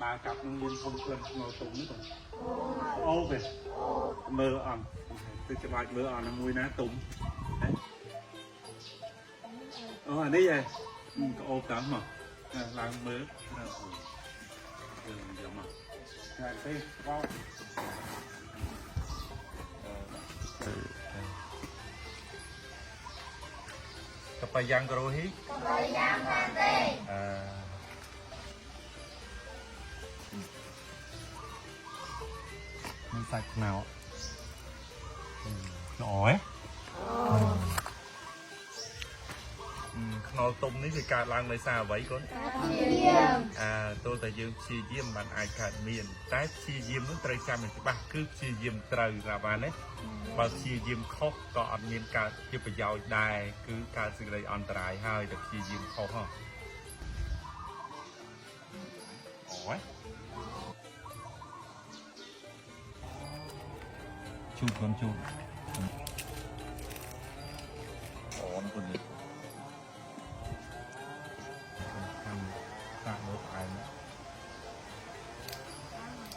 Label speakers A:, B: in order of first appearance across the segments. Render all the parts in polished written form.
A: ដើរកាប់នឹងមានធំក្លិនខ្នុរទុំនេះបងអូទេមើលអង្គទៅច្បាច់មើលអង្គមួយណាទុំហ៎អូអានេះឯងក្អូបតាមមកឡើងមើលយកមកតែទេបោកបយ៉ាងក្រូហ៊ីកបយ៉ាងបានទេអឺ មានសាច់ខ្នោល្អហ៎ខ្នុរទុំនេះវាកើតឡើងដោយសារអ្វីកូនអើទោះតែយើងព្យាយាមបានអាចកើតមាន តែព្យាយាមនោះត្រូវចាំឲ្យច្បាស់គឺព្យាយាមត្រូវថាបានទេបើព្យាយាមខុសក៏អត់មានកើតជាប្រយោជន៍ដែរគឺកើតសេចក្តីអន្តរាយហើយតែព្យាយាមខុសហ៎អូយជូតកូនជូតអូនគុណនេះខាងសាក់មើលផ្អែម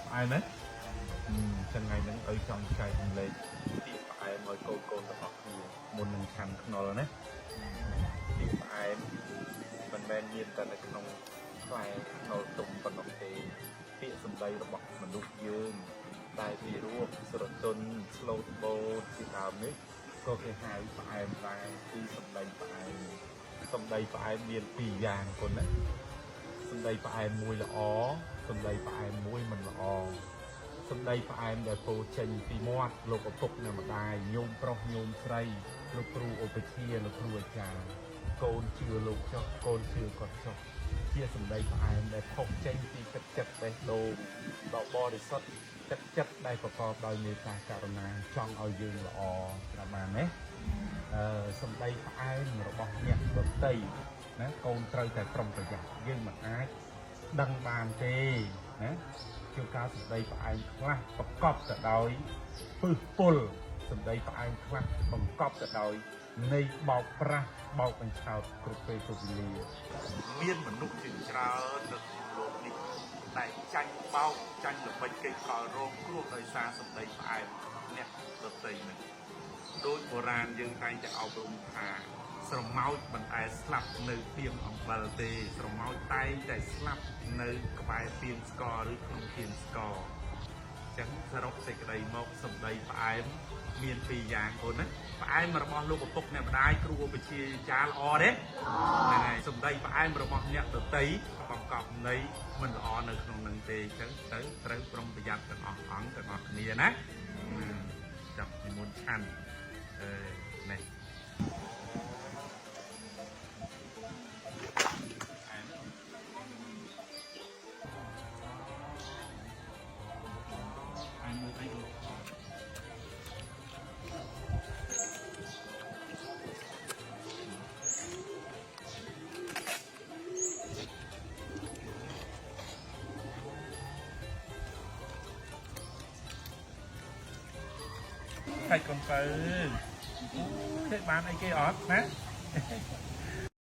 A: ផ្អែមហ៎ចឹងថ្ងៃហ្នឹងឲ្យចង់ចែករំលែកពាក្យផ្អែមឲ្យកូនកូនទាំងអស់គ្នាមុននឹងឆាន់ខ្នុរណាពាក្យផ្អែមមិនមែនមានតែនៅក្នុងផ្លែខ្នុរទុំប៉ុណ្ណោះទេពាក្យសម្ដីរបស់មនុស្សយើងដែលពីរោះស្រទន់ស្លូតបូតជាដើមនេះក៏គេហៅផ្អែមដែរគឺសម្ដីផ្អែមសម្ដីផ្អែមមានពីរយ៉ាងគុណណាសម្ដីផ្អែមមួយល្អសម្ដីផ្អែមមួយមិនល្អសម្ដីផ្អែមដែលពោលចេញពីមាត់លោកឪពុកនិងម្ដាយញោមប្រុសញោមស្រីលោកគ្រូឧបជាលោកគ្រូអាចារ្យកូនជឿលោកចុះកូនជឿគាត់ចុះជាសម្ដីផ្អែមដែលផុសចេញពីទឹកចិត្តបេះដូងដ៏បរិសុទ្ធទឹកចិត្តដែលប្រកបដោយមេត្តាករុណាចង់ឲ្យយើងល្អប្រហែលណាអឺសម្ដីផ្អែមរបស់អ្នកដទៃណាកូនត្រូវតែប្រុងប្រយ័ត្នយើងមិនអាចដឹងបានទេណាជួនកាលសម្ដីផ្អែមខ្លះប្រកបទៅដោយពឹសពុលសម្ដីផ្អែមខ្លះបង្កប់ទៅដោយនៃបោកប្រាស់បោកបញ្ឆោតគ្រប់ពេលគ្រប់វេលាមានមនុស្សជាច្រើននៅក្នុងលោកនេះដែលចាញ់បោកចាញ់ល្បិចកេងកលរងគ្រោះដោយសារសម្ដីផ្អែមអ្នកដទៃនឹងដូចបុរាណយើងតែងតែអប់រំថាស្រមោចមិនដែលស្លាប់នៅពាងអំបិលទេស្រមោចតែងតែស្លាប់នៅក្បែរពាងស្ករឬក្នុងពាងស្ករចឹងសរុបសេចក្តីមកសម្ដីផ្អែមមានពីរយ៉ាងអូនណាផ្អែមរបស់លោកឪពុកអ្នកម្ដាយគ្រូឧបជាអាចារ្យល្អទេហ្នឹងហើយសម្ដីផ្អែមរបស់អ្នកដទៃបង្កប់នៃមិនល្អនៅក្នុងនឹងទេអញ្ចឹងទៅត្រូវប្រុងប្រយ័ត្នទាំងអស់អង្គទាំងអស់គ្នាណាចាប់និមន្តឆាន់អឺនេះផ្អែមមើលអីកូន ខាច់កុំទៅទេបានអីគេអត់ណា